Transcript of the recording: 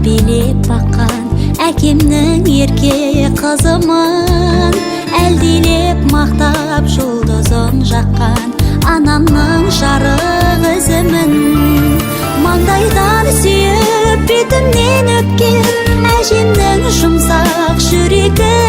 Тәрбиелеп баққан әкемнің ерке қызымын. Әлдилеп, мақтап, жұлдызын жаққан анамның жарық ізімін. Маңдайдан сүйіп, бетімнен өпкен әжемнің жұмсақ жүрегімін.